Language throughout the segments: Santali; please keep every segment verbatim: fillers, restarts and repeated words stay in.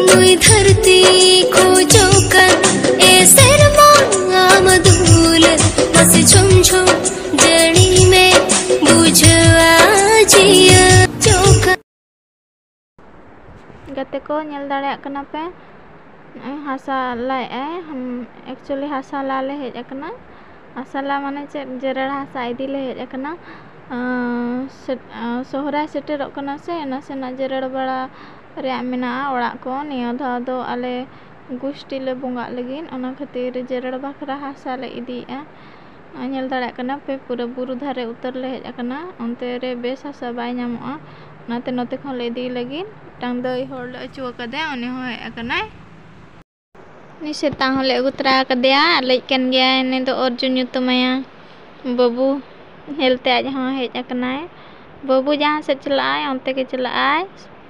ᱱᱩᱭ ᱫᱷᱟᱹᱨᱛᱤ ᱠᱷᱚᱡᱚᱜ ᱠᱟᱱ ᱮ ᱥᱮᱨᱢᱟ ᱟᱢ ᱫᱩᱞᱟᱹᱲ, ᱢᱟᱥᱮ ᱡᱷᱚᱢ ᱡᱷᱚᱢ ᱡᱟᱹᱲᱤ ᱢᱮ, ᱵᱩᱡᱷᱟᱹᱣᱟ ᱡᱤᱭᱟᱹ ᱪᱚᱠᱟ᱾ ᱜᱟᱛᱮ ᱠᱚ, ᱧᱮᱞ ᱫᱟᱲᱮᱭᱟᱜ ᱠᱟᱱᱟ ᱯᱮ, ᱱᱚᱜᱼᱚᱭ ᱦᱟᱥᱟ ᱞᱟᱭᱮᱜᱼᱟᱭ᱾ ᱦᱩᱸ, actually ᱦᱟᱥᱟ ᱞᱟ ᱞᱮ ᱦᱮᱡ ᱟᱠᱟᱱᱟ᱾ ᱦᱟᱥᱟ ᱞᱟ ᱢᱟᱱᱮ ᱪᱮᱫ? ᱡᱮᱨᱮᱲ ᱦᱟᱥᱟ ᱤᱫᱤ ᱞᱮ ᱦᱮᱡ ᱟᱠᱟᱱᱟ᱾ ᱟᱸ, ᱥᱮ-, ᱟᱸ, ᱥᱚᱦᱨᱟᱭ ᱥᱮᱴᱮᱨᱚᱜ ᱠᱟᱱᱟ ᱥᱮ, ᱱᱟᱥᱮᱱᱟᱜ ᱡᱮᱨᱮᱲ ᱵᱟᱲᱟ ᱨᱮᱭᱟᱜ ᱢᱮᱱᱟᱜᱼᱟ ᱚᱲᱟᱜ ᱠᱚ᱾ ᱱᱤᱭᱟᱹ ᱫᱷᱟᱣ ᱫᱚ ᱟᱞᱮ ᱜᱩᱥᱴᱤ ᱞᱮ ᱵᱚᱸᱜᱟᱜ ᱞᱟᱹᱜᱤᱫ, ᱚᱱᱟ ᱠᱷᱟᱹᱛᱤᱨ ᱡᱮᱨᱮᱲ ᱵᱟᱠᱷᱨᱟ ᱦᱟᱥᱟ ᱞᱮ ᱤᱫᱤᱭᱮᱜᱼᱟ᱾ ᱧᱮᱞ ᱫᱟᱲᱮᱭᱟᱜ ᱠᱟᱱᱟ ᱯᱮ, ᱯᱩᱨᱟᱹ ᱵᱩᱨᱩ ᱫᱷᱟᱨᱮ ᱩᱛᱟᱹᱨ ᱞᱮ ᱦᱮᱡ ᱟᱠᱟᱱᱟ᱾ ᱚᱱᱛᱮ ᱨᱮ ᱵᱮᱥ ᱦᱟᱥᱟ ᱵᱟᱭ ᱧᱟᱢᱚᱜᱼᱟ, ᱚᱱᱟᱛᱮ ᱱᱚᱛᱮ ᱠᱷᱚᱱ ᱞᱮ ᱤᱫᱤᱭ ᱞᱟᱹᱜᱤᱫ᱾ ᱢᱤᱫᱴᱟᱝ ᱫᱟᱹᱭ ᱦᱚᱲ ᱞᱮ ᱟᱹᱪᱩ ᱟᱠᱟᱫᱮᱭᱟ, ᱩᱱᱤ ᱦᱚᱸ ᱦᱮᱡ ᱟᱠᱟᱱᱟᱭ᱾ ᱩᱱᱤ ᱥᱮᱛᱟ ᱦᱚᱸᱞᱮ ᱟᱹᱜᱩ ᱛᱚᱨᱟ ᱟᱠᱟᱫᱮᱭᱟ, ᱞᱮᱡ ᱠᱟᱱ ᱜᱮᱭᱟᱭ᱾ ᱩᱱᱤ ᱫᱚ ᱚᱨᱡᱩᱱ ᱧᱩᱛᱩᱢᱟᱭᱟ᱾ ᱵᱟᱹᱵᱩ ᱧᱮᱞᱛᱮ ᱟᱡ ᱦᱚᱸ ᱦᱮᱡ ᱟᱠᱟᱱᱟᱭ᱾ ᱵᱟᱹᱵᱩ ᱡᱟᱦᱟᱸ ᱥᱮᱫ ᱪᱟᱞᱟᱜᱼᱟᱭ, ᱚᱱᱛᱮ ᱜᱮ ᱪᱟᱞᱟᱜᱼᱟᱭ,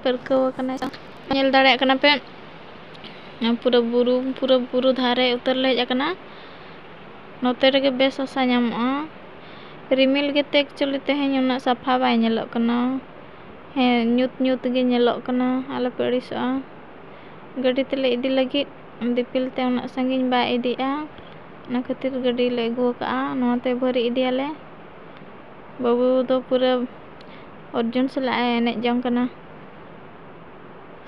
ᱯᱟᱹᱨᱠᱟᱹᱣ ᱟᱠᱟᱱᱟᱭ᱾ ᱧᱮᱞ ᱫᱟᱲᱮᱭᱟᱜ ᱠᱟᱱᱟ ᱯᱮ, ᱯᱩᱨᱟᱹ ᱵᱩᱨᱩ, ᱯᱩᱨᱟᱹ ᱵᱩᱨᱩ ᱫᱷᱟᱨᱮ ᱩᱛᱟᱹᱨ ᱞᱮ ᱦᱮᱡ ᱟᱠᱟᱱᱟ᱾ ᱱᱚᱛᱮ ᱨᱮᱜᱮ ᱵᱮᱥ ᱦᱟᱥᱟ ᱧᱟᱢᱚᱜᱼᱟ᱾ ᱨᱤᱢᱤᱞ ᱜᱮᱛᱮ actually ᱛᱮᱦᱮᱧ ᱩᱱᱟᱹᱜ ᱥᱟᱯᱷᱟ ᱵᱟᱭ ᱧᱮᱞᱚᱜ ᱠᱟᱱᱟ᱾ ᱦᱮᱸ, ᱧᱩᱛ ᱧᱩᱛ ᱜᱮ ᱧᱮᱞᱚᱜ ᱠᱟᱱᱟ, ᱟᱞᱚᱯᱮ ᱟᱹᱲᱤᱥᱚᱜᱼᱟ᱾ ᱜᱟᱹᱰᱤ ᱛᱮᱞᱮ ᱤᱫᱤ ᱞᱟᱹᱜᱤᱫ, ᱫᱤᱯᱤᱞ ᱛᱮ ᱩᱱᱟᱹᱜ ᱥᱟᱺᱜᱤᱧ ᱵᱟᱭ ᱤᱫᱤᱜᱼᱟ, ᱚᱱᱟ ᱠᱷᱟᱹᱛᱤᱨ ᱜᱟᱹᱰᱤ ᱞᱮ ᱟᱹᱜᱩ ᱟᱠᱟᱫᱼᱟ᱾ ᱱᱚᱣᱟ ᱛᱮ ᱵᱷᱟᱹᱨᱤ ᱤᱫᱤᱭᱟᱞᱮ᱾ ᱵᱟᱹᱵᱩ ᱫᱚ ᱯᱩᱨᱟᱹ ᱚᱨᱡᱩᱱ ᱥᱟᱞᱟᱜ ᱮ ᱮᱱᱮᱡ ᱡᱚᱝ ᱠᱟᱱᱟ᱾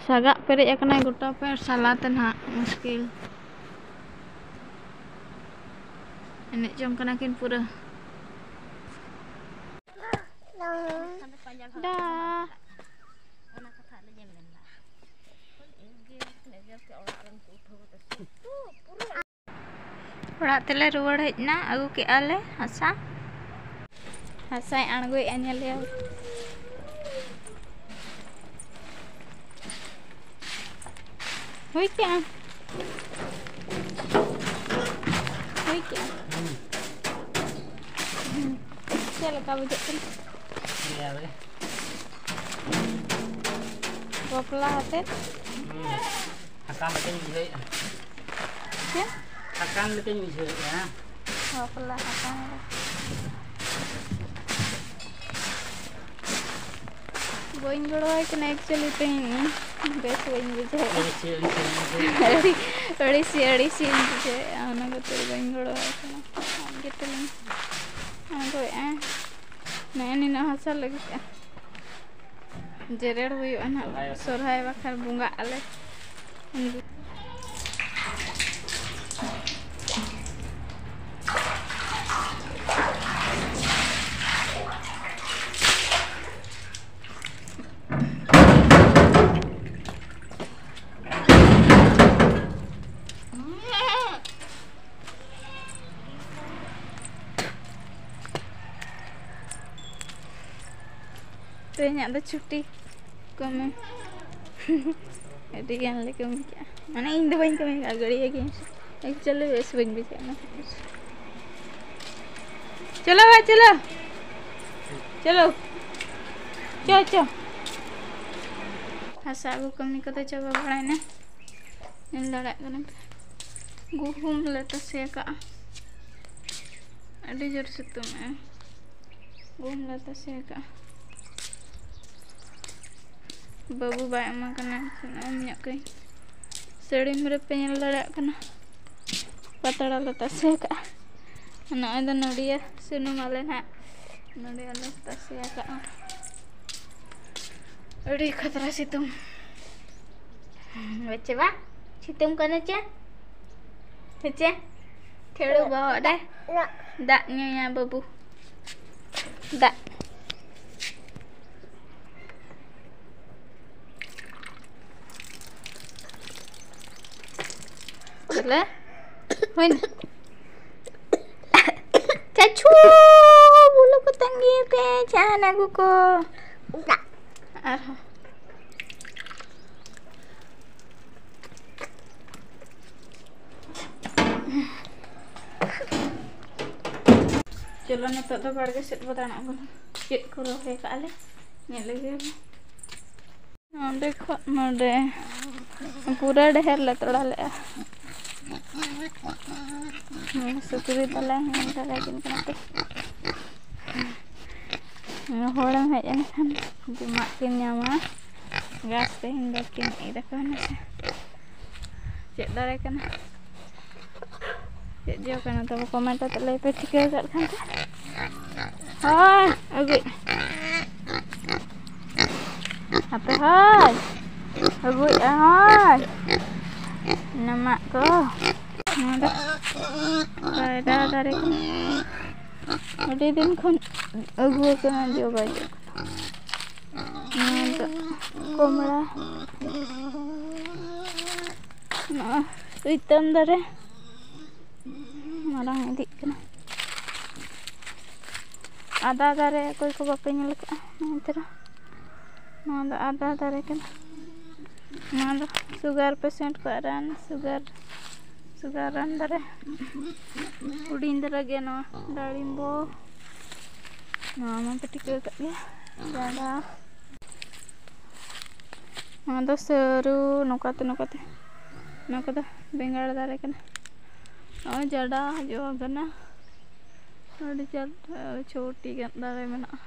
ᱥᱟᱜᱟᱜ ᱯᱮᱨᱮᱡ ᱟᱠᱟᱱᱟᱭ ᱜᱚᱴᱟ ᱯᱮ ᱥᱟᱞᱟ ᱛᱮ ᱱᱟᱦᱟᱜ, ᱢᱩᱥᱠᱤᱞ᱾ ᱮᱱᱮᱡ ᱡᱚᱝ ᱠᱟᱱᱟ ᱠᱤᱱ ᱯᱩᱨᱟᱹ᱾ ᱰᱟ᱾ ᱚᱲᱟᱜ ᱛᱮᱞᱮ ᱨᱩᱣᱟᱹᱲ ᱦᱮᱡ ᱮᱱᱟ, ᱟᱹᱜᱩ ᱠᱮᱜᱼᱟ ᱞᱮ ᱦᱟᱥᱟ᱾ ᱦᱟᱥᱟᱭ ᱟᱬᱜᱚᱭᱮᱜᱼᱟ, ᱧᱮᱞᱮᱭᱟ᱾ ᱦᱩᱭ ᱠᱮᱜᱼᱟ? ᱦᱩᱭ ᱠᱮᱜᱼᱟ? ᱪᱮᱫ ᱞᱮᱠᱟ ᱵᱩᱡᱷᱟᱹᱜ ᱠᱟᱱᱟ? ᱨᱮᱭᱟᱲ ᱜᱮ᱾ ᱵᱟᱯᱞᱟ ᱦᱟᱛᱮᱫ? ᱦᱩᱸ᱾ ᱦᱟᱠᱟᱱ ᱞᱮᱠᱟᱧ ᱵᱩᱡᱷᱟᱹᱣᱮᱫᱼᱟ᱾ ᱪᱮᱫ? ᱦᱟᱠᱟᱱ ᱞᱮᱠᱟᱧ ᱵᱩᱡᱷᱟᱹᱣᱮᱫᱼᱟ᱾ ᱵᱟᱯᱞᱟ ᱦᱟᱠᱟᱱ ᱞᱮᱠᱟ᱾ ᱵᱟᱹᱧ ᱜᱚᱲᱚᱣᱟᱭ ᱠᱟᱱᱟ actually ᱛᱮᱦᱮᱧ᱾ ᱵᱮᱥ ᱵᱟᱹᱧ ᱵᱩᱡᱷᱟᱹᱣᱮᱫᱼᱟ᱾ ᱟᱹᱲᱤᱥ ᱟᱹᱲᱤᱥ ᱤᱧ ᱵᱩᱡᱷᱟᱹᱣᱮᱫᱼᱟ, ᱚᱱᱟ ᱠᱷᱟᱹᱛᱤᱨ ᱵᱟᱹᱧ ᱜᱚᱲᱚ ᱟᱭ ᱠᱟᱱᱟ᱾ ᱟᱡ ᱜᱮ ᱛᱟᱹᱞᱤᱧ ᱟᱬᱜᱚᱭᱮᱫᱼᱟ᱾ ᱱᱮᱜᱼᱮ ᱱᱤᱱᱟᱹᱜ ᱦᱟᱥᱟ ᱞᱟᱹᱜᱤᱫᱼᱟ᱾ ᱡᱮᱨᱮᱲ ᱦᱩᱭᱩᱜᱼᱟ ᱱᱟᱦᱟᱜ, ᱥᱚᱨᱦᱟᱭ ᱵᱟᱠᱷᱨᱟ ᱵᱚᱸᱜᱟᱜ ᱟᱞᱮ᱾ ᱛᱮᱦᱮᱧᱟᱜ ᱫᱚ ᱪᱷᱩᱴᱤ᱾ ᱠᱟᱹᱢᱤ ᱟᱹᱰᱤ ᱜᱟᱱ ᱞᱮ ᱠᱟᱹᱢᱤ ᱠᱮᱜᱼᱟ, ᱢᱟᱱᱮ ᱤᱧ ᱫᱚ ᱵᱟᱹᱧ ᱠᱟᱹᱢᱤ ᱠᱟᱜᱼᱟ, ᱜᱟᱹᱲᱭᱟᱹ ᱜᱮ᱾ ᱮᱠᱪᱩᱭᱮᱞᱤ ᱵᱮᱥ ᱵᱟᱹᱧ ᱵᱩᱡᱷᱟᱹᱣᱟ ᱚᱱᱟ ᱠᱷᱟᱹᱛᱤᱨ᱾ ᱪᱚᱞᱚ ᱵᱷᱟᱭ, ᱪᱚᱞᱚ, ᱪᱚᱞᱚ, ᱪᱚ, ᱪᱚ᱾ ᱦᱟᱥᱟ ᱟᱹᱜᱩ ᱠᱟᱹᱢᱤ ᱠᱚᱫᱚ ᱪᱟᱵᱟ ᱵᱟᱲᱟᱭᱮᱱᱟ᱾ ᱧᱮᱞ ᱫᱟᱲᱮᱭᱟᱜ ᱠᱟᱱᱟ ᱯᱮ, ᱜᱩᱦᱩᱢ ᱞᱮ ᱛᱟᱥᱮ ᱟᱠᱟᱫᱼᱟ᱾ ᱟᱹᱰᱤ ᱡᱳᱨ ᱥᱤᱛᱩᱝ ᱮᱜᱼᱟ᱾ ᱜᱩᱦᱩᱢ ᱞᱮ ᱛᱟᱥᱮ ᱟᱠᱟᱫᱼᱟ᱾ ᱵᱟᱹᱵᱩ ᱵᱟᱭ ᱮᱢᱟ ᱠᱟᱱᱟ, ᱮᱱᱠᱷᱟᱱ ᱚᱢ ᱧᱚᱜ ᱠᱟᱹᱧ᱾ ᱥᱟᱹᱲᱤᱢ ᱨᱮᱯᱮ ᱧᱮᱞ ᱫᱟᱲᱮᱭᱟᱜ ᱠᱟᱱᱟ, ᱯᱟᱛᱲᱟ ᱞᱮ ᱛᱟᱥᱮ ᱟᱠᱟᱫᱼᱟ᱾ ᱱᱚᱜᱼᱚᱭ ᱫᱚ ᱱᱚᱰᱤᱭᱟᱹ ᱥᱩᱱᱩᱢ ᱟᱞᱮ ᱱᱟᱦᱟᱜ, ᱱᱚᱰᱤᱭᱟᱹ ᱞᱮ ᱛᱟᱥᱮ ᱟᱠᱟᱫᱼᱟ᱾ ᱟᱹᱰᱤ ᱠᱷᱟᱛᱨᱟ ᱥᱤᱛᱩᱝ᱾ ᱵᱟᱪᱮ ᱵᱟ? ᱥᱤᱛᱩᱝ ᱠᱟᱱᱟ ᱪᱮ? ᱦᱮᱸ ᱪᱮ? ᱠᱷᱮᱲᱩ ᱵᱚᱦᱚᱜ ᱨᱮ ᱫᱟᱜ ᱧᱩᱭᱟ ᱵᱟᱹᱵᱩ᱾ ᱫᱟᱜ᱾ ᱛᱟᱦᱞᱮ ᱦᱩᱭᱱᱟ᱾ ᱪᱟᱪᱷᱩ, ᱵᱩᱞᱩ ᱠᱚ ᱛᱟᱺᱜᱤ ᱯᱮ, ᱡᱟᱦᱟᱱ ᱟᱹᱜᱩ ᱠᱚ᱾ ᱟᱨᱦᱚᱸ᱾ ᱪᱚᱞᱚ, ᱱᱤᱛᱚᱜ ᱫᱚ ᱵᱟᱲᱜᱮ ᱥᱮᱫ ᱵᱚ ᱫᱟᱬᱟ ᱟᱹᱜᱩ ᱞᱮᱜᱮ᱾ ᱪᱮᱫ ᱠᱚ ᱨᱚᱦᱚᱭ ᱠᱟᱜᱼᱟ ᱞᱮ, ᱧᱮᱞ ᱞᱮᱜᱮ ᱵᱚ᱾ ᱱᱚᱸᱰᱮ ᱠᱷᱚᱱ ᱱᱚᱸᱰᱮ ᱯᱩᱨᱟᱹ ᱰᱷᱮᱨ ᱞᱮ ᱛᱚᱲᱟ ᱞᱮᱜᱼᱟ᱾ ᱱᱚᱣᱟ ᱥᱩᱠᱨᱤ ᱛᱟᱞᱮ ᱧᱮᱞ ᱫᱟᱲᱮᱭᱟᱠᱤᱱ ᱠᱟᱱᱟ ᱯᱮ᱾ ᱦᱚᱲᱮᱢ ᱦᱮᱡ ᱮᱱ ᱠᱷᱟᱱ ᱡᱚᱢᱟᱜ ᱠᱤᱱ ᱧᱟᱢᱟ᱾ ᱜᱷᱟᱥ ᱛᱮᱦᱮᱧ ᱫᱚ ᱠᱤᱱ ᱤᱨ ᱟᱠᱚ ᱱᱟᱥᱮ᱾ ᱪᱮᱫ ᱫᱟᱨᱮ ᱠᱟᱱᱟ? ᱪᱮᱫ ᱡᱚ ᱠᱟᱱᱟ? ᱛᱚᱵᱮ comment ᱟᱛᱮ ᱞᱟᱹᱭ ᱯᱮ, ᱴᱷᱤᱠᱟᱹ ᱟᱠᱟᱫ ᱠᱷᱟᱱ ᱯᱮ᱾ ᱦᱳᱭ, ᱟᱹᱜᱩᱭ᱾ ᱟᱯᱮ ᱦᱳᱭ, ᱟᱹᱜᱩᱭᱮᱫᱼᱟ ᱦᱳᱭ᱾ ᱱᱟᱢᱟᱜ ᱠᱚ᱾ ᱱᱚᱣᱟ ᱫᱚ ᱠᱟᱭᱨᱟ ᱫᱟᱨᱮ ᱠᱟᱱᱟ᱾ ᱟᱹᱰᱤ ᱫᱤᱱ ᱠᱷᱚᱱ ᱟᱹᱜᱩ ᱟᱠᱟᱱᱟ, ᱡᱚ ᱵᱟᱭ ᱡᱚ ᱠᱟᱱᱟ᱾ ᱱᱚᱣᱟ ᱫᱚ ᱠᱚᱢᱲᱟ᱾ ᱱᱚᱣᱟ ᱥᱩᱭᱛᱟᱹᱢ ᱫᱟᱨᱮ ᱢᱟᱨᱟᱝ ᱤᱫᱤᱜ ᱠᱟᱱᱟ᱾ ᱟᱫᱟ ᱫᱟᱨᱮ ᱚᱠᱚᱭ ᱠᱚ ᱵᱟᱯᱮ ᱧᱮᱞ ᱟᱠᱟᱫᱼᱟ, ᱱᱚᱜᱼᱚᱭ ᱛᱚᱨᱟ᱾ ᱱᱚᱣᱟ ᱫᱚ ᱟᱫᱟ ᱫᱟᱨᱮ ᱠᱟᱱᱟ᱾ ᱱᱚᱣᱟ ᱫᱚ sugar patient ᱠᱚᱣᱟᱜ ᱨᱟᱱ, sugar, sugar ᱨᱟᱱ ᱫᱟᱨᱮ᱾ ᱦᱩᱰᱤᱧ ᱫᱷᱟᱨᱟ ᱜᱮᱭᱟ ᱱᱚᱣᱟ ᱰᱟᱲᱤᱢᱵᱚ᱾ ᱱᱚᱣᱟ ᱢᱟ ᱯᱮ ᱴᱷᱤᱠᱟᱹ ᱟᱠᱟᱫ ᱜᱮᱭᱟ, ᱡᱟᱰᱟ᱾ ᱱᱚᱣᱟ ᱫᱚ ᱥᱟᱹᱨᱩ, ᱱᱚᱝᱠᱟᱛᱮ, ᱱᱚᱝᱠᱟᱛᱮ᱾ ᱱᱚᱣᱟ ᱠᱚᱫᱚ ᱵᱮᱸᱜᱟᱲ ᱫᱟᱨᱮ ᱠᱟᱱᱟ᱾ ᱱᱚᱜᱼᱚᱭ ᱡᱟᱰᱟ ᱡᱚ ᱠᱟᱱᱟ᱾ ᱟᱹᱰᱤ ᱪᱟᱴ, ᱪᱷᱚᱴᱤ ᱜᱟᱱ ᱫᱟᱨᱮ ᱢᱮᱱᱟᱜᱼᱟ᱾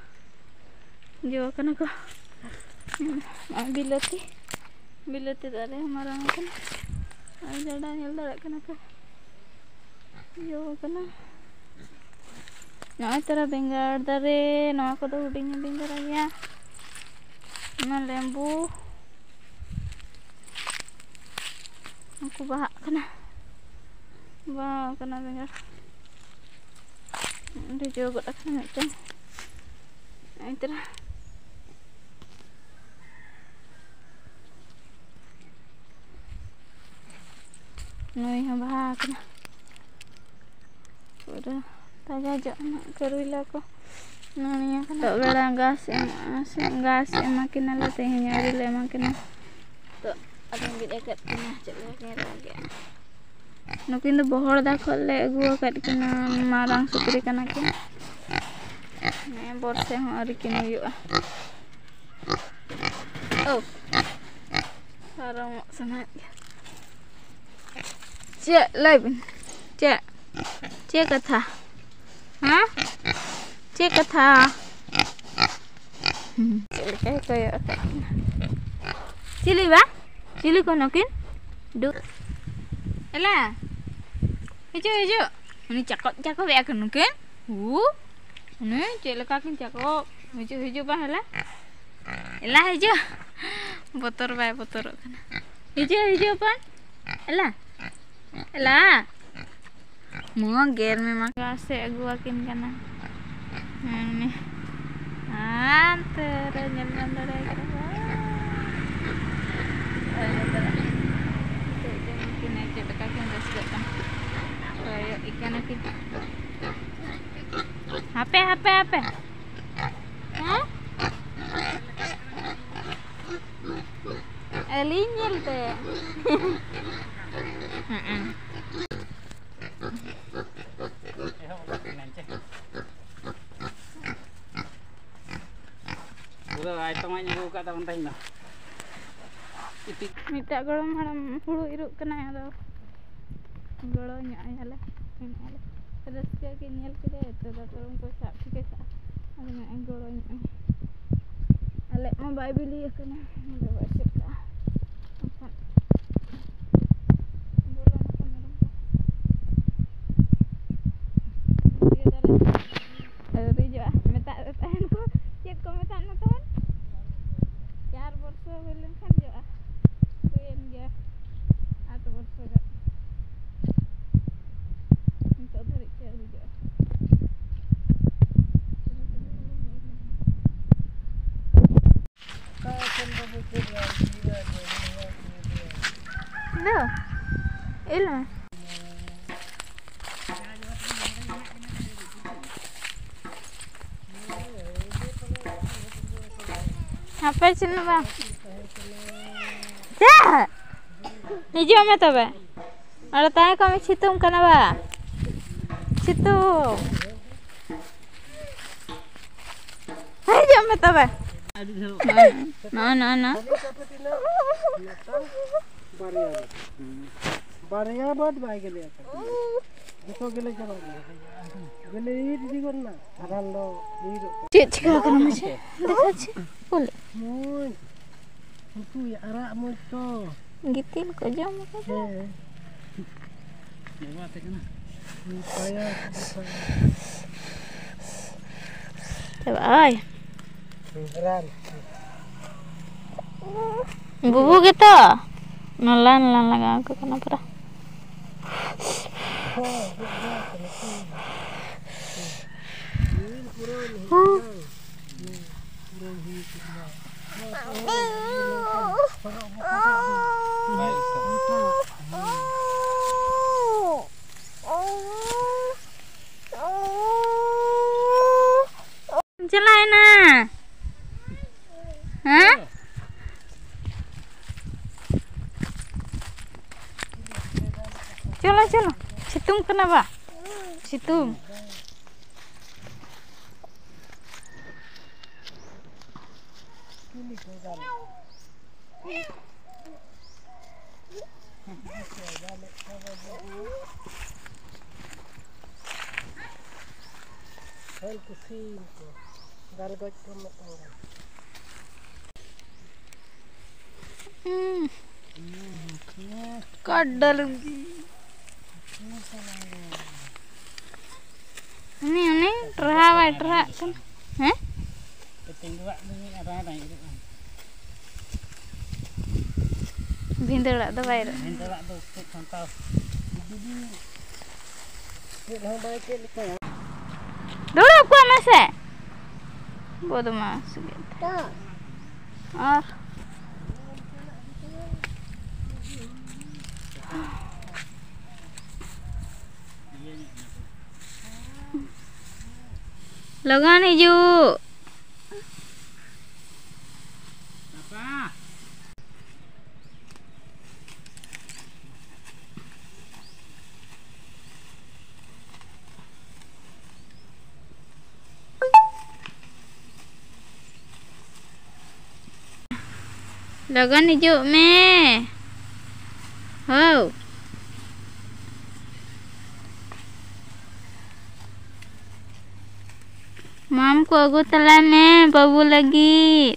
ᱡᱚ ᱠᱟᱱᱟ ᱠᱚ᱾ ᱱᱚᱜᱼᱚᱭ ᱵᱤᱞᱟᱹᱛᱤ, ᱵᱤᱞᱟᱹᱛᱤ ᱫᱟᱨᱮ ᱦᱚᱸ ᱢᱟᱨᱟᱝ ᱠᱟᱱᱟ᱾ ᱱᱚᱜᱼᱚᱭ ᱡᱟᱰᱟ ᱧᱮᱞ ᱫᱟᱲᱮᱭᱟᱜ ᱠᱟᱱᱟ ᱯᱮ, ᱡᱚ ᱠᱟᱱᱟ᱾ ᱱᱚᱜᱼᱚᱭ ᱛᱚᱨᱟ ᱵᱮᱸᱜᱟᱲ ᱫᱟᱨᱮ, ᱱᱚᱣᱟ ᱠᱚᱫᱚ ᱦᱩᱰᱤᱧ ᱦᱩᱰᱤᱧ ᱫᱷᱟᱨᱟ ᱜᱮᱭᱟ᱾ ᱚᱱᱟ ᱞᱮᱵᱩ, ᱩᱱᱠᱩ ᱵᱟᱦᱟᱜ ᱠᱟᱱᱟ, ᱵᱟᱦᱟ ᱠᱟᱱᱟ ᱵᱮᱸᱜᱟᱲ᱾ ᱚᱸᱰᱮ ᱡᱚ ᱜᱚᱫ ᱟᱠᱟᱱᱟ ᱢᱤᱫᱴᱟᱝ᱾ ᱱᱚᱜᱼᱚᱭ ᱛᱚᱨᱟ᱾ ᱱᱩᱭ ᱦᱚᱸ ᱵᱟᱦᱟ ᱟᱠᱟᱱᱟ᱾ ᱯᱩᱨᱟᱹ ᱛᱟᱡᱟ ᱡᱚᱜ ᱨᱮᱱᱟᱜ ᱠᱟᱹᱨᱩᱭᱞᱟ ᱠᱚ ᱱᱟᱹᱲᱤ ᱟᱠᱟᱱᱟ᱾ ᱥᱮᱛᱟᱜ ᱵᱮᱲᱟ ᱜᱷᱟᱥ ᱮᱢᱟᱜᱼᱟ, ᱥᱮ ᱜᱷᱟᱥ ᱮᱢᱟ ᱠᱤᱱᱟᱞᱮ, ᱛᱮᱦᱮᱧ ᱟᱹᱣᱨᱤ ᱞᱮ ᱮᱢᱟ ᱠᱤᱱᱟ᱾ ᱛᱚ ᱟᱫᱚᱧ ᱵᱤᱫ ᱟᱠᱟᱫ ᱠᱤᱱᱟ, ᱪᱮᱫ ᱞᱮᱠᱟ ᱠᱤᱱ ᱨᱟᱜᱮᱜᱼᱟ᱾ ᱱᱩᱠᱤᱱ ᱫᱚ ᱵᱚᱦᱚᱲᱫᱟ ᱠᱷᱚᱱ ᱞᱮ ᱟᱹᱜᱩ ᱟᱠᱟᱫ ᱠᱤᱱᱟ, ᱢᱟᱨᱟᱝ ᱥᱩᱠᱨᱤ ᱠᱟᱱᱟ ᱠᱤᱱ᱾ ᱦᱮᱸ, ᱵᱚᱨᱥᱮ ᱦᱚᱸ ᱟᱹᱣᱨᱤ ᱠᱤᱱ ᱦᱩᱭᱩᱜᱼᱟ᱾ ᱳ, ᱯᱟᱨᱚᱢᱚᱜ ᱥᱟᱱᱟᱭᱮᱫ ᱜᱮᱭᱟ᱾ ᱪᱮᱫ ᱞᱟᱹᱭ ᱵᱤᱱ? ᱪᱮᱫ? ᱪᱮᱫ ᱠᱟᱛᱷᱟ? ᱦᱮᱸ? ᱪᱮᱫ ᱠᱟᱛᱷᱟ? ᱪᱮᱫ ᱞᱮᱠᱟᱭ ᱠᱚᱭᱚᱜ ᱟᱠᱟᱫ ᱠᱤᱱᱟ? ᱪᱤᱞᱤ ᱵᱟ? ᱪᱤᱞᱤ ᱠᱚ ᱱᱩᱠᱤᱱ? ᱰᱩ-, ᱮᱞᱟ, ᱦᱤᱡᱩᱜ, ᱦᱤᱡᱩᱜ᱾ ᱩᱱᱤ ᱪᱟᱠᱚᱵ ᱪᱟᱠᱚᱵ ᱮᱜᱼᱟ ᱠᱚ ᱱᱩᱠᱤᱱ᱾ ᱦᱩ, ᱩᱱᱤ ᱪᱮᱫ ᱞᱮᱠᱟ ᱠᱤᱱ ᱪᱟᱠᱚᱵ᱾ ᱦᱤᱡᱩᱜ, ᱦᱤᱡᱩᱜ ᱵᱟᱝ ᱮᱞᱟ᱾ ᱮᱞᱟ, ᱦᱤᱡᱩᱜ᱾ ᱵᱚᱛᱚᱨ ᱵᱟᱭ ᱵᱚᱛᱚᱨᱚᱜ ᱠᱟᱱᱟ᱾ ᱦᱤᱡᱩᱜ, ᱦᱤᱡᱩᱜ ᱵᱟᱝ᱾ ᱮᱞᱟ, ᱮᱞᱟ᱾ ᱢᱟ ᱜᱮᱨ ᱢᱮ ᱢᱟ᱾ ᱚᱠᱟ ᱥᱮᱫ ᱟᱹᱜᱩ ᱟᱹᱠᱤᱱ ᱠᱟᱱᱟ᱾ ᱦᱮᱸ, ᱩᱱᱤ ᱦᱟᱱᱛᱮ ᱨᱮ ᱧᱮᱞ ᱧᱟᱢ ᱫᱟᱲᱮᱭᱟᱭ ᱠᱟᱱᱟ᱾ ᱦᱳᱭ, ᱱᱤᱛᱚᱜ ᱫᱚ ᱱᱤᱛᱚᱜ ᱫᱚ ᱩᱱᱠᱤᱱ ᱪᱮᱫ ᱞᱮᱠᱟ ᱠᱤᱱ ᱨᱟᱹᱥᱠᱟᱹᱜ ᱠᱟᱱᱟ᱾ ᱠᱚᱭᱚᱜ ᱤᱠᱟᱹᱱᱟ ᱠᱤᱱ᱾ ᱦᱟᱯᱮ, ᱦᱟᱯᱮ, ᱦᱟᱯᱮ᱾ ᱦᱮᱸ? ᱟᱹᱞᱤᱧ ᱧᱮᱞᱛᱮ᱾ ᱦᱮᱸ᱾ ᱯᱩᱨᱟᱹ ᱟᱭᱛᱚᱢᱟᱧ ᱟᱹᱜᱩ ᱟᱠᱟᱫ ᱛᱟᱵᱚᱱ ᱛᱮᱦᱮᱧ ᱫᱚ᱾ ᱢᱤᱫᱴᱟᱜ ᱜᱚᱲᱚᱢ ᱦᱟᱲᱟᱢ ᱦᱩᱲᱩ ᱤᱨᱚᱜ ᱠᱟᱱᱟᱭ, ᱟᱫᱚ ᱜᱚᱲᱚ ᱧᱚᱜ ᱟᱭᱟᱞᱮ, ᱢᱮᱱᱟᱜᱼᱟ ᱞᱮ᱾ ᱨᱟᱹᱥᱠᱟᱹ ᱜᱮ ᱧᱮᱞ ᱠᱮᱫᱟᱭ, ᱮᱛᱚ ᱫᱟᱛᱨᱚᱢ ᱠᱚ ᱥᱟᱵ ᱴᱷᱤᱠᱮ ᱥᱟᱵ, ᱟᱫᱚ ᱢᱮᱱᱟᱜᱼᱟ ᱜᱚᱲᱚ ᱧᱚᱜ ᱟᱭ᱾ ᱟᱞᱮ ᱢᱟ ᱵᱟᱭ ᱵᱤᱞᱤ ᱟᱠᱟᱱᱟ, ᱟᱫᱚ ᱵᱟᱭ ᱪᱮᱫ ᱠᱟᱜᱼᱟ᱾ ᱮᱱᱠᱷᱟᱱ ᱵᱚᱞᱚᱱ ᱟᱠᱚ ᱢᱮᱨᱚᱢ ᱠᱚ᱾ ᱤᱭᱟᱹ ᱫᱟᱨᱮ ᱟᱹᱣᱨᱤ ᱡᱚᱜᱼᱟ᱾ ᱢᱮᱛᱟᱜ ᱛᱟᱦᱮᱱ ᱠᱚ, ᱪᱮᱫ ᱠᱚ ᱢᱮᱛᱟᱜ ᱱᱟ ᱛᱟᱦᱮᱱ? ᱪᱟᱨ ᱵᱚᱨᱥᱚ ᱦᱩᱭ ᱞᱮᱱᱠᱷᱟᱱ ᱡᱚᱜᱼᱟ᱾ ᱦᱩᱭᱮᱱ ᱜᱮᱭᱟ ᱟᱴ ᱵᱚᱨᱥᱚ ᱜᱟᱱ᱾ ᱱᱤᱛᱚᱜ ᱫᱷᱟᱹᱨᱤᱡ ᱛᱮ ᱟᱹᱣᱨᱤ ᱡᱚᱜᱼᱟ᱾ ᱫᱚ, ᱤᱞ ᱢᱮ᱾ ᱦᱟᱯᱮ ᱪᱮᱫ ᱦᱚᱸ ᱵᱟᱝ᱾ ᱪᱮᱫ? ᱦᱤᱡᱩᱜ ᱢᱮ ᱛᱚᱵᱮ᱾ ᱚᱸᱰᱮ ᱛᱟᱦᱮᱸ ᱠᱚᱜ ᱢᱮ, ᱥᱤᱛᱩᱝ ᱠᱟᱱᱟ ᱵᱟ? ᱥᱤᱛᱩᱝ᱾ ᱦᱤᱡᱩᱜ ᱢᱮ ᱛᱚᱵᱮ᱾ ᱱᱚᱜᱼᱚᱭ, ᱱᱚᱜᱼᱚᱭ, ᱱᱚᱜᱼᱚᱭ᱾ ᱵᱟᱨᱭᱟ ᱵᱟᱫ᱾ ᱵᱟᱨᱭᱟ ᱵᱟᱫ ᱵᱟᱭ ᱜᱮᱞᱮ ᱟᱠᱟᱫᱟ᱾ ᱡᱚᱛᱚ ᱜᱮᱞᱮ ᱪᱟᱵᱟ ᱠᱮᱫᱟ᱾ ᱜᱮᱞᱮ ᱤᱨ ᱤᱫᱤ ᱜᱚᱫ ᱱᱟ᱾ ᱟᱫᱷᱟᱱ ᱫᱚ ᱤᱨᱚᱜ ᱠᱟᱱᱟ᱾ ᱪᱮᱫ ᱪᱤᱠᱟᱹ ᱠᱟᱱᱟ ᱢᱟᱥᱮ? ᱫᱮᱠᱷᱟ ᱪᱮᱫ? ᱵᱚᱞᱮ᱾ ᱢᱚᱡᱽ᱾ ᱩᱛᱩᱭᱟ ᱟᱨᱟᱜ ᱢᱚᱡᱽ ᱛᱚ᱾ ᱜᱤᱛᱤᱞ ᱠᱚ ᱡᱚᱢ ᱠᱟᱫᱟ᱾ ᱦᱮᱸ᱾ ᱵᱟᱵᱟ ᱛᱟᱦᱮᱸ ᱠᱟᱱᱟ᱾ ᱯᱟᱭᱟ᱾ ᱪᱟᱵᱟᱜᱼᱟᱭ᱾ ᱨᱟᱱ᱾ ᱵᱩᱵᱩ ᱜᱮᱛᱚ᱾ ᱱᱚᱞᱟ ᱱᱚᱞᱟ ᱞᱟᱜᱟᱣ ᱟᱠᱚ ᱠᱟᱱᱟ ᱯᱩᱨᱟᱹ᱾ ᱪᱟᱞᱟᱣᱮᱱᱟ? ᱦᱮᱸ? ᱪᱚᱞᱚ, ᱪᱚᱞᱚ᱾ ᱥᱤᱛᱩᱝ ᱠᱟᱱᱟ ᱵᱟ? ᱥᱤᱛᱩᱝ᱾ ᱦᱚᱭ ᱠᱩᱥᱤ ᱠᱚ ᱫᱟᱞ ᱜᱚᱡ ᱠᱚ ᱢᱤᱫᱴᱟᱝ ᱜᱟᱱ᱾ ᱦᱩᱸ᱾ ᱠᱟᱰᱟ ᱞᱩᱝᱜᱤ᱾ ᱩᱱᱤ, ᱩᱱᱤ ᱴᱨᱟᱦᱟ ᱵᱟᱭ ᱴᱨᱟᱦᱟᱜ ᱠᱟᱱᱟ᱾ ᱦᱮᱸ? ᱛᱮᱦᱮᱧ ᱫᱚ ᱫᱟᱜ ᱫᱚ ᱢᱤᱫ ᱟᱨᱟᱭ ᱨᱟᱭ ᱩᱰᱩᱠ ᱮᱱ᱾ ᱵᱷᱤᱸᱫᱟᱹᱲᱟᱜ ᱫᱚ ᱵᱟᱭ ᱨᱟᱜ᱾ ᱵᱷᱤᱸᱫᱟᱹᱲᱟᱜ ᱫᱚ ᱪᱮᱫ ᱥᱟᱱᱛᱟᱲ? ᱪᱮᱫ ᱦᱚᱸ ᱵᱟᱭ ᱪᱮᱫ ᱞᱮᱠᱟ᱾ ᱫᱩᱲᱩᱵ ᱠᱚᱜ ᱢᱮᱥᱮ᱾ ᱵᱚᱫᱢᱟᱥ ᱜᱮ᱾ ᱟᱨ ᱞᱚᱜᱚᱱ ᱦᱤᱡᱩᱜ᱾ ᱞᱚᱜᱚᱱ ᱦᱤᱡᱩᱜ ᱢᱮ᱾ ᱦᱳ᱾ ᱢᱟᱢ ᱠᱚ ᱟᱹᱜᱩ ᱛᱟᱞᱟᱭ ᱢᱮ ᱵᱟᱹᱵᱩ ᱞᱟᱹᱜᱤᱫ᱾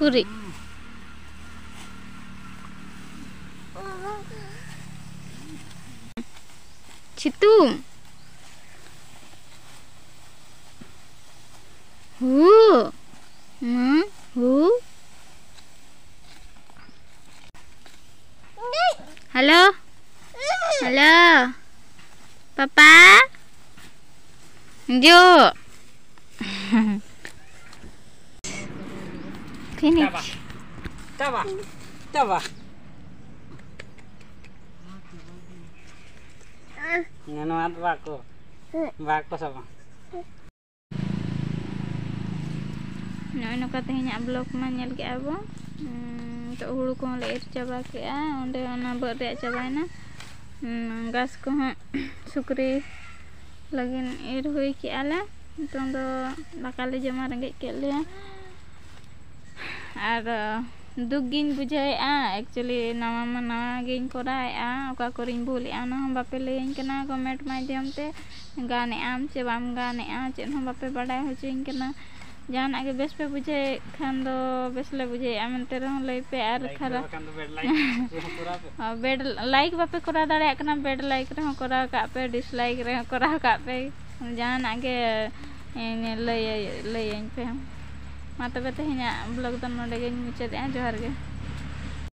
ᱜᱩᱨᱤᱡ᱾ ᱥᱤᱛᱩᱝ᱾ ᱦᱩ᱾ ᱦᱩ᱾ ᱦᱩ᱾ ᱦᱮᱞᱳ᱾ ᱦᱮᱞᱳ᱾ ᱯᱟᱯᱟ᱾ ᱦᱤᱡᱩᱜ᱾ ᱯᱷᱤᱱᱤᱥ᱾ ᱪᱟᱵᱟ᱾ ᱪᱟᱵᱟ᱾ ᱪᱟᱵᱟ᱾ ᱱᱚᱣᱟ ᱫᱚ ᱵᱟᱠᱚ, ᱵᱟᱠᱚ ᱥᱟᱵᱟ᱾ ᱱᱚᱜᱼᱚᱭ ᱱᱚᱝᱠᱟ ᱛᱮᱦᱮᱧᱟᱜ ᱵᱞᱚᱜ ᱢᱟ ᱧᱮᱞ ᱠᱮᱜᱼᱟ ᱵᱚ᱾ ᱩᱸ, ᱱᱤᱛᱚᱜ ᱦᱩᱲᱩ ᱠᱚᱦᱚᱸ ᱞᱮ ᱮᱨ ᱪᱟᱵᱟ ᱠᱮᱜᱼᱟ, ᱚᱸᱰᱮ ᱚᱱᱟ ᱵᱟᱹᱫᱽ ᱨᱮᱭᱟᱜ ᱪᱟᱵᱟᱭᱮᱱᱟ᱾ ᱩᱸ, ᱜᱷᱟᱥ ᱠᱚᱦᱚᱸ ᱥᱩᱠᱨᱤ ᱞᱟᱹᱜᱤᱫ ᱮᱨ ᱦᱩᱭ ᱠᱮᱜᱼᱟ ᱞᱮ᱾ ᱱᱤᱛᱚᱝ ᱫᱚ ᱫᱟᱠᱟ ᱞᱮ ᱡᱚᱢᱟ, ᱨᱮᱸᱜᱮᱡ ᱠᱮᱫ ᱞᱮᱭᱟ᱾ ᱟᱨ ᱫᱩᱠ ᱜᱤᱧ ᱵᱩᱡᱷᱟᱹᱣᱮᱫᱼᱟ᱾ Actually ᱱᱟᱣᱟ ᱢᱟ ᱱᱟᱣᱟ ᱜᱤᱧ ᱠᱚᱨᱟᱣᱮᱫᱼᱟ, ᱚᱠᱟ ᱠᱚᱨᱮᱧ ᱵᱷᱩᱞᱮᱫᱼᱟ ᱚᱱᱟ ᱦᱚᱸ ᱵᱟᱯᱮ ᱞᱟᱹᱭᱟᱹᱧ ᱠᱟᱱᱟ comment ᱢᱟᱫᱽᱫᱷᱚᱢ ᱛᱮ, ᱜᱟᱱᱮᱫᱼᱟᱢ ᱪᱮ ᱵᱟᱢ ᱜᱟᱱᱮᱫᱼᱟ, ᱪᱮᱫ ᱦᱚᱸ ᱵᱟᱯᱮ ᱵᱟᱰᱟᱭ ᱦᱚᱪᱚᱧ ᱠᱟᱱᱟ᱾ ᱡᱟᱦᱟᱱᱟᱜ ᱜᱮ ᱵᱮᱥ ᱯᱮ ᱵᱩᱡᱷᱟᱹᱣᱮᱫ ᱠᱷᱟᱱ ᱫᱚ ᱵᱮᱥ ᱞᱮ ᱵᱩᱡᱷᱟᱹᱣᱮᱫᱼᱟ ᱢᱮᱱᱛᱮ ᱨᱮᱦᱚᱸ ᱞᱟᱹᱭ ᱯᱮ, ᱟᱨ ᱞᱟᱭᱤᱠ ᱠᱷᱟᱨᱟᱯ ᱵᱟᱠᱷᱟᱱ ᱫᱚ ᱵᱮᱰ ᱞᱟᱭᱤᱠ ᱠᱚᱨᱟᱣ ᱯᱮ᱾ ᱵᱮᱰ ᱞᱟᱭᱤᱠ ᱵᱟᱯᱮ ᱠᱚᱨᱟᱣ ᱫᱟᱲᱮᱭᱟᱜ ᱠᱟᱱᱟ, ᱵᱮᱰ ᱞᱟᱭᱤᱠ ᱨᱮᱦᱚᱸ ᱠᱚᱨᱟᱣ ᱠᱟᱜ ᱯᱮ, ᱰᱤᱥᱞᱟᱭᱤᱠ ᱨᱮᱦᱚᱸ ᱠᱚᱨᱟᱣ ᱠᱟᱜ ᱯᱮ, ᱡᱟᱦᱟᱱᱟᱜ ᱜᱮ ᱞᱟᱹᱭ ᱞᱟᱹᱭᱟᱹᱧ ᱯᱮ᱾ ᱢᱟ ᱛᱚᱵᱮ ᱛᱮᱦᱮᱧᱟᱜ ᱵᱞᱚᱜ ᱫᱚ ᱱᱚᱰᱮ ᱜᱤᱧ ᱢᱩᱪᱟᱹᱫᱮᱜᱼᱟ᱾ ᱡᱚᱦᱟᱨ ᱜᱮ᱾